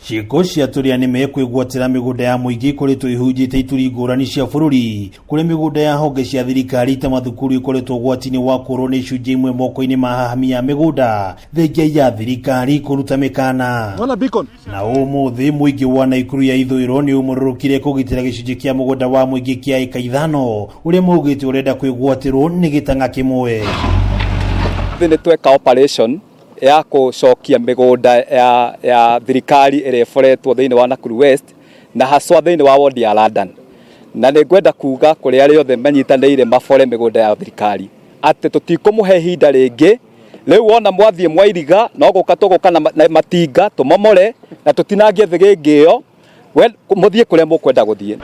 Ciĩko cia tũrĩa nĩme kwĩgwatĩra mĩgũnda ya mũingĩ ikoretwo ihunjĩte ituri ngũrani cia bũrũri, kũrĩa mĩgũnda ya honge cia thirikari ta mathukuru ikoretwo ũgwati-inĩ wa kũũrwo nĩ icunjĩ imwe moko-inĩ ma hahami ya mĩgũnda thengia ya thirikari kũruta mĩkana. Mwana Beacon. Na ũmũthĩ mũingĩ wa Naikuru ya ithũĩro nĩ ũmũrũrũkire kũgitĩra gĩcunjĩ kĩa mũgũnda wa mũingĩ kĩa ĩka 5 ũrĩa maugĩte ũrenda kwĩgwatĩrwo nĩ gĩtang'a kĩmwe. Nĩ tweka operation ya gũcokia mĩgũnda ya thirikari ĩrĩa ĩboretwo thĩinĩ wa Nakuru West na haswa thĩinĩ wa ward ya London. Na nĩ ngwenda kuga kũrĩ arĩa othe manyitanĩire mabore mĩgũnda ya thirikari atĩ tũtikũmũhe ihinda rĩngĩ. Rĩu wona mwathiĩ mwairiga no gũka tũgũka na matinga tũmomore na tũtinangie thĩgĩngĩ ĩyo, mũthiĩ kũrĩa mũkwenda gũthiĩ.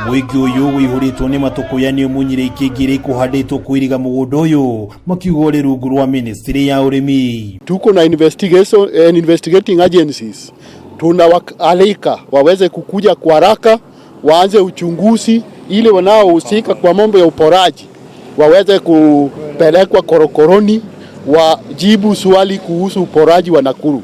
Mũingĩ ũyũ ũihũrĩtwo nĩ matũkũya nĩ ũmunyire ikĩngĩ iria ikũhandĩtwo kũiriga mũgũnda ũyũ, makiuga ũrĩ rungu rwa ministry ya ũrĩmi. Tuko na investigation and investigating agencies, tunawaalika waweze kukuja kwa haraka waanze uchunguzi ili wanaohusika kwa mambo ya uporaji waweze kupelekwa korokoroni wajibu swali kuhusu uporaji wa Nakuru.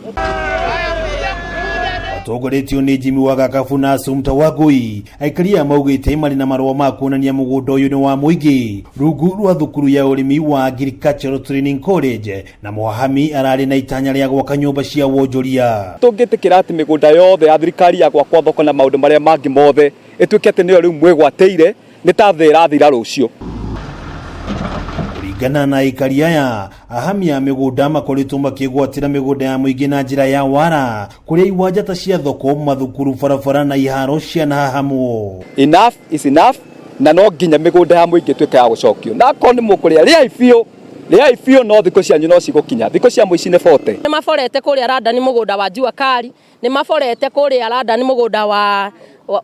Matongoretio nĩ Jimmy wa Gakabu na Assumpta Wangui, aikari aya maugĩte marĩ na marũa ma kuonania mũgũnda ũyũ nĩ wa mũingĩ rungu rwa thukuru ya ũrĩmi wa Agricultural Training College, na mũhahami ararĩ na itanya rĩa gwaka nyũmba cia wonjoria. Tũngĩtĩkĩra atĩ mĩgũnda yothe ya thirikari ya gwakwo thoko na maũndũ marĩa mangĩ mothe ĩtuĩke atĩ nĩyo rĩu mwĩgwatĩire, nĩ ta thĩ ĩrathira rũciũ. Kũringana na aikari aya, ahami a mĩgũnda makoretwo makĩgwatĩra mĩgũnda ya mũingĩ na njĩra ya wara, kũrĩa iwanja ta cia thoko, mathukuru, barabara na iharo cianahahamwo. Enough is enough, na no nginya mĩgũnda ya mũingĩ ĩtuĩke ya gũcokio. Na akorwo nĩ mũkũrĩa, rĩai biũ, rĩai biũ, no thikũ cianyu no cigũkinya. Thikũ cia mũici nĩ 40. Nĩ maborete kũrĩa London mũgũnda wa Jua Kali, nĩ maborete kũrĩa London mũgũnda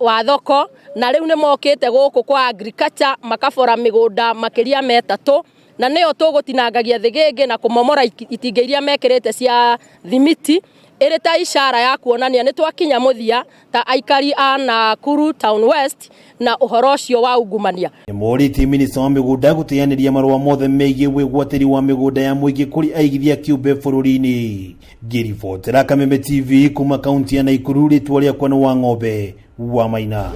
wa thoko, na rĩu nĩ mokĩte gũkũ kwa agriculture makabora mĩgũnda makĩria metatũ, na nĩyo tũgũtinangagia thĩgĩngĩ na kũmomora itingĩ iria mekĩrĩte cia thimiti, ĩrĩ ta ishara ya kuonania nĩ twakinya mũthia ta aikari a Nakuru Town West na ũhoro ũcio wa ungumania. Nĩ morĩtie minista wa mĩgũnda gũteanĩria marũa mothe megiĩ wĩgwatĩri wa mĩgũnda ya mũingĩ kũrĩ aigithia kĩũmbe bũrũri-inĩ. Ngĩribotera Kameme TV kuma kaunti ya Nakuru, rĩtwa rĩakwa nĩ Wang'ombe wa Maina.